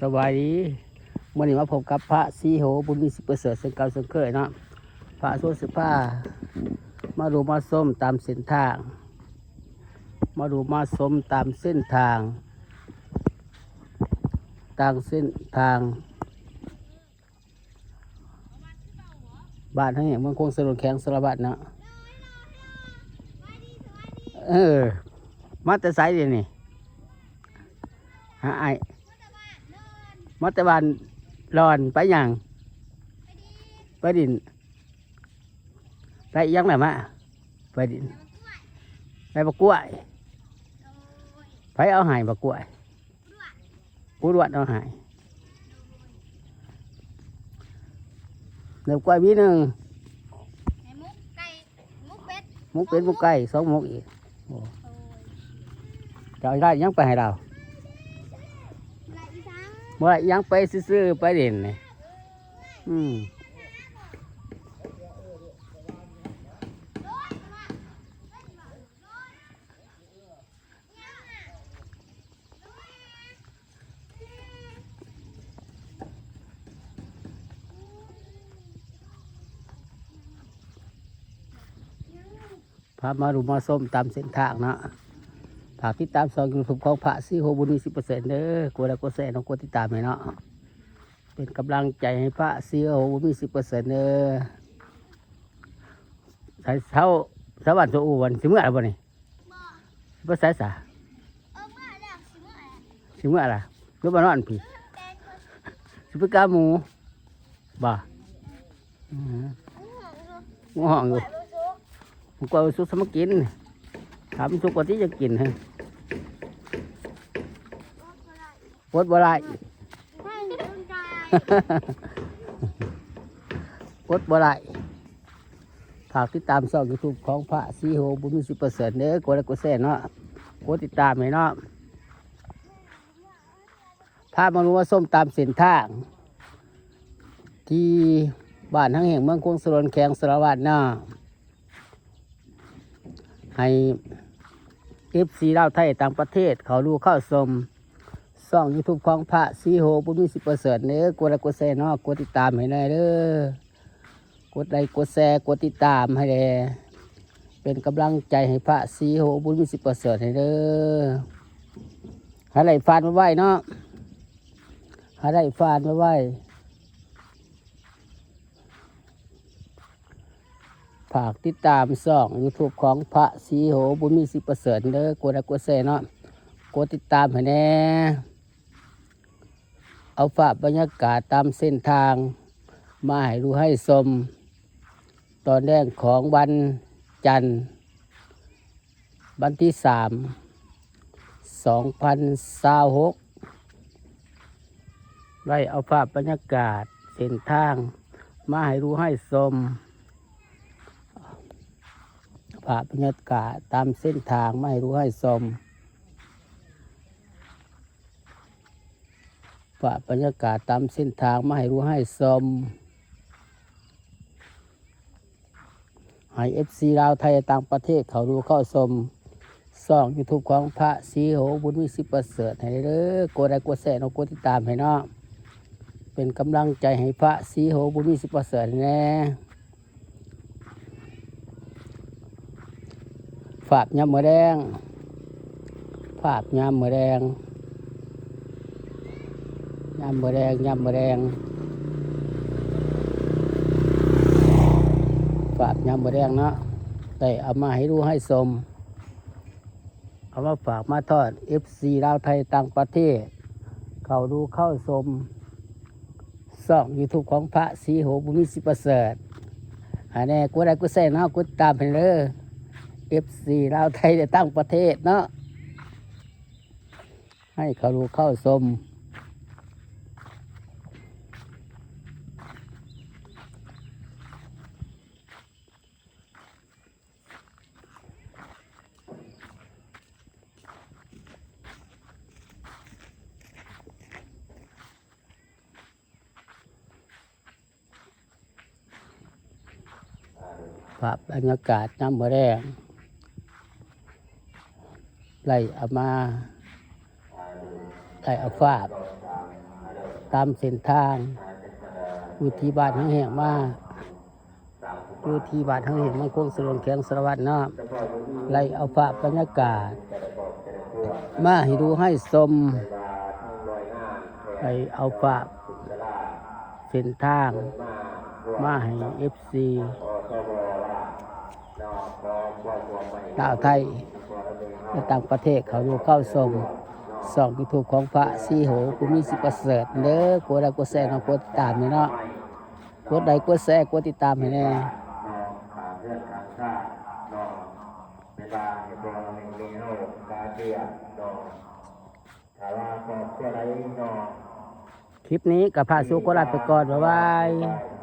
ສະບາຍດີ ມື້ນີ້ມາພົບກັບພະສີໂຫ ບຸນມີ ສິບປະເສີດ ເຊັ່ນເກົ່າເຊັ່ນເຄີຍເນາະ. ພະຊວນສິພາມາດູມາຊົມຕາມເສັ້ນທາງ ມາດູມາຊົມຕາມເສັ້ນທາງ ຕາມເສັ້ນທາງ ບ້ານເຮົານີ້ ເມືອງຄົງ ສະຫຼວນ ແຂວງສາລະວັນເນາະ. ເອີ ມາແຕ່ໃສດຽວນີ້? ຫາອ້າຍ ມາແຕ່ບ້ານລອນ. ໄປຫຍັງ? ໄປດິນ. ໄດ້ຫຍັງລະມາ? ໄປດິນ ໄດ້ບັກກ້ວຍ. ໃຜເອົາໃຫ້ບັກກ້ວຍ? ປູຫຼວດເອົາໃຫ້. ໄດ້ກ້ວຍຫວີໜຶ່ງ ໃຫ້ໝົກໄກ່ ໝົກເປັດ ໝົກເປັດ ໝົກໄກ່ ສອງໝົກອີກ. ໂອ້ ໂດຍ ເຈົ້າໄດ້ຫຍັງໄປໃຫ້ລາວ? ບໍ່ໄດ້ຫຍັງ ໄປຊື່ໆ ໄປຫຼິ້ນນີ້. ອືມ. ພາມາດູມາຊົມຕາມເສັ້ນທາງເນາະ. ຝາກຕິດຕາມຊ່ອງຢູທູບຂອງພະສີໂຫ ບຸນມີ ສິບປະເສີດ ເດີ. ກົດໄລກົດແຊເນາະ ກົດຕິດຕາມໃຫ້ເນາະ ເປັນກຳລັງໃຈໃຫ້ພະສີໂຫ ບຸນມີ ສິບປະເສີດ ເດີ. ໃສເຊົາ ຊາວບ້ານໂຕອູ່ ວັນຊິເມືອແລ້ວບໍ່ນີ້? ບໍ່. ຊິໄປໃສສະ? ເອີ ເມືອແລ້ວ ຊິເມືອແລ້ວ. ຊິເມືອລະ ຫຼືມານອນພີ້? ຊິໄປກາໝູບໍ່? ອືມ. ງົວຮ້ອງຢູ່ ມັນກວ່າມັນສຸກ ມັນກວ່າມັນສຸກ ສະມາກິນ. ຖ້າມັນສຸກກວ່າຕິ ຈະກິນໃຫ້. ອົດບໍ່ໄດ້ ອົດບໍ່ໄດ້. ຝາກຕິດຕາມຊ່ອງຢູທູບຂອງພະສີໂຫ ບຸນມີ ສິບປະເສີດ ເດີ. ກົດໄລກົດແຊເນາະ ກົດຕິດຕາມໃຫ້ເນາະ. ພາມາດູມາຊົມຕາມເສັ້ນທາງ ທີ່ບ້ານຫາງແຫ້ງ ເມືອງຄົງ ສະຫຼວນ ແຂວງສາລະວັນເນາະ. ໃຫ້ເອັຟຊີລາວໄທຕ່າງປະເທດ ເຂົ້າດູເຂົ້າຊົມຊ່ອງຢູທູບຂອງພະສີໂຫ ບຸນມີ ສິບປະເສີດ ເດີ. ກົດໄລກົດແຊເນາະ ກົດຕິດຕາມໃຫ້ແດ່ເດີ. ກົດໄລກົດແຊ ກົດຕິດຕາມໃຫ້ແດ່ ເປັນກຳລັງໃຈໃຫ້ພະສີໂຫ ບຸນມີ ສິບປະເສີດ ໃຫ້ເດີ. ໃຫ້ໄດ້ຟານໄວໆເນາະ ໃຫ້ໄດ້ຟານໄວໆ. ຝາກຕິດຕາມຊ່ອງຢູທູບຂອງພະສີໂຫ ບຸນມີ ສິບປະເສີດ ເດີ. ກົດໄລກົດແຊເນາະ ກົດຕິດຕາມໃຫ້ແດ່. ເອົາພາບບັນຍາກາດຕາມເສັ້ນທາງມາໃຫ້ດູໃຫ້ຊົມ ຕອນແລງຂອງວັນຈັນ ວັນທີສາມ ສອງພັນຊາວຫົກ. ໄດ້ເອົາພາບບັນຍາກາດເສັ້ນທາງມາໃຫ້ດູໃຫ້ຊົມ ພາບບັນຍາກາດຕາມເສັ້ນທາງມາໃຫ້ດູໃຫ້ຊົມ. ພາບບັນຍາກາດຕາມເສັ້ນທາງມາໃຫ້ດູໃຫ້ຊົມ ໃຫ້ເອັຟຊີລາວໄທຕ່າງປະເທດເຂົ້າດູເຂົ້າຊົມຊ່ອງຢູທູບຂອງພະສີໂຫ ບຸນມີ ສິບປະເສີດ ໃຫ້ເດີ. ກົດໄລກົດແຊເນາະ ກົດຕິດຕາມໃຫ້ເນາະ ເປັນກຳລັງໃຈໃຫ້ພະສີໂຫ ບຸນມີ ສິບປະເສີດ ແດ່. ພາບຍາມມື້ແລງ ພາບຍາມມື້ແລງ ຍາມມື້ແລງ ຍາມມື້ແລງ ພາບຍາມມື້ແລງເນາະ ໄດ້ເອົາມາໃຫ້ດູໃຫ້ຊົມ. ເອົາມາຝາກມາຕ້ອນເອັຟຊີລາວໄທຕ່າງປະເທດ ເຂົ້າດູເຂົ້າຊົມຊ່ອງຢູທູບຂອງພະສີໂຫ ບຸນມີ ສິບປະເສີດ. ໃຫ້ແດ່ ກົດໄລກົດແຊເນາະ ກົດຕາມໃຫ້ເດີ ເອັຟຊີລາວໄທ ແລະ ຕ່າງປະເທດເນາະ ໃຫ້ເຂົ້າດູເຂົ້າຊົມ. ພາບບັນຍາກາດຍາມມື້ແລງ ໄດ້ເອົາມາ ໄດ້ເອົາພາບ ຕາມເສັ້ນທາງ ຢູ່ທີ່ບ້ານຮັງແຮງມາ ຢູ່ທີ່ບ້ານຮັງແຮງ ເມືອງໂຂງສະຫຼວງ ແຂວງສາລະວັນເນາະ ໄລ່ເອົາພາບບັນຍາກາດມາໃຫ້ດູໃຫ້ຊົມ ໄລ່ເອົາພາບເສັ້ນທາງມາໃຫ້ເອັຟຊີລາວໄທ ແລະ ຕ່າງປະເທດເຂົ້າຢູ່ເຂົ້າຊົມຊ່ອງຢູທູບຂອງພະສີໂຫ ຜູ້ມີສິດປະເສີດເດີ. ກົດໄລກົດແຊເນາະ ກົດຕິດຕາມໃຫ້ເນາະ ກົດໄລກົດແຊ ກົດຕິດຕາມໃຫ້ແດ່. ຄລິບນີ້ກໍພາສູ່ໂຄລາດໄປກ່ອນ ບາຍບາຍ.